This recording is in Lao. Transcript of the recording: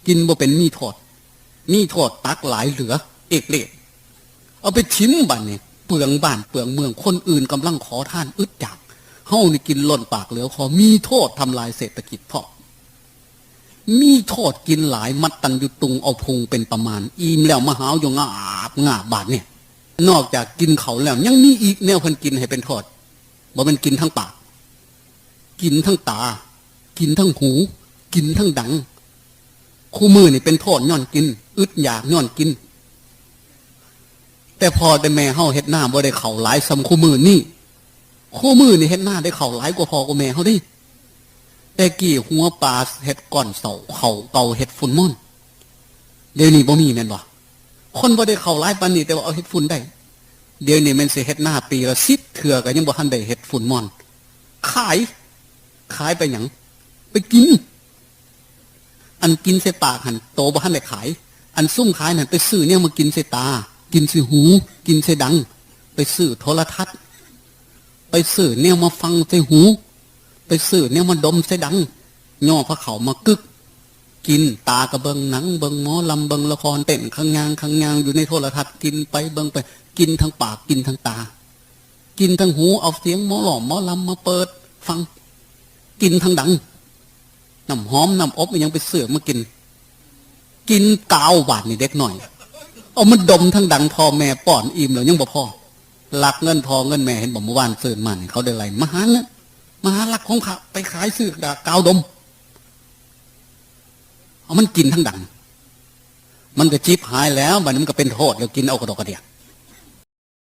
ກິນບໍ່ເປັນມີໂທດ ມີໂທດ ຕັກຫຼາຍເຫຼືອເອກເລກ ເອົາໄປຖິ້ມບາດນີ້ ເປືອງບ້ານເປືອງເມືອງ ຄົນອື່ນກຳລັງຂໍທານອຶດຢາກ ເຮົານີ້ກິນລົ້ນປາກເຫຼືອຄໍ ມີໂທດ ທຳລາຍເສດຖະກິດພ້ອມ ມີໂທດ ກິນຫຼາຍ ມັດຕັນຍູຕຸງເອົາພຸງເປັນປະມານ ອີ່ມແລ້ວມາຫາວຢູ່ງາບງາບບາດນີ້ ນອກຈາກກິນເຂົ້າແລ້ວ ຍັງມີອີກແນວເພິ່ນກິນໃຫ້ເປັນໂທດ ບໍ່ແມ່ນກິນທັງປາກ ກິນທັງຕາ ກິນທັງຫູ ກິນທັງດັງ ຄູ່ມື້ນີ້ເປັນໂທດຍ້ອນກິນ ອຶດຢາກຍ້ອນກິນ ແຕ່ພໍ່ແຕ່ແມ່ເຮົາເຮັດນາບໍ່ໄດ້ເຂົ້າຫຼາຍສ່ຳຄູ່ມື້ນີ້ ຄູ່ມື້ນີ້ເຮັດນາໄດ້ເຂົ້າຫຼາຍກວ່າພໍ່ກວ່າແມ່ເຮົາເດ້ ແຕ່ກີ້ຫົວປາເຮັດກ້ອນເສົາ ເຂົ້າເກົ່າເຮັດຝຸ່ນມອນ ດຽວນີ້ບໍ່ມີແມ່ນບໍ່? ຄົນບໍ່ໄດ້ເຂົ້າຫຼາຍປານນີ້ ແຕ່ວ່າເອົາເຮັດຝຸ່ນໄດ້ ດຽວນີ້ແມ່ນຊິເຮັດນາປີລະສິບເທື່ອ ກໍຍັງບໍ່ທັນໄດ້ເຮັດຝຸ່ນມອນ ຂາຍ ຂາຍໄປຫຍັງ? ໄປກິນ ອັນກິນໃສ່ປາກຫັ້ນ ໂຕບໍ່ທັນໄດ້ຂາຍ ອັນຊຸມຂາຍນັ້ນ ໄປຊື້ແນວມາກິນໃສ່ຕາ ກິນໃສ່ຫູ ກິນໃສ່ດັງ ໄປຊື້ໂທລະທັດ ໄປຊື້ແນວມາຟັງໃສ່ຫູ ໄປຊື້ແນວມາດົມໃສ່ດັງ ຍໍພາເຂົ້າມາກຶກ ກິນ ຕາກໍເບິ່ງໜັງ ເບິ່ງໝໍລຳ ເບິ່ງລະຄອນ ເຕັ້ນຄັງຍາງຄັງຍາງຢູ່ໃນໂທລະທັດ ກິນໄປເບິ່ງໄປ ກິນທັງປາກ ກິນທັງຕາ ກິນທັງຫູ ເອົາສຽງໝໍຫຼໍ່ໝໍລຳມາເປີດຟັງ ກິນທັງດັງ ນ້ຳຫອມນ້ຳອົບອີ່ຫຍັງໄປຊື້ມາກິນ ກິນກາວບາດນີ້ເດັກນ້ອຍ ເອົາມາດົມທັງດັງ ພໍ່ແມ່ປ້ອນອີ່ມແລ້ວຍັງບໍ່ພໍ ລັກເງິນພໍ່ເງິນແມ່ ເຫັນບໍ່ ມື້ວານຊືນມານີ້ ເຂົາໄດ້ໄລ່ມາຫາເງິນ ມາຫາລັກຂອງຂ້າ ໄປຂາຍຊື້ກາວດົມ ເອົາມັນກິນທັງດັງ ມັນກໍຈິບຫາຍແລ້ວ ບາດນີ້ມັນກໍເປັນໂທດແລ້ວ ກິນເອົາກະດອກກະເດຍ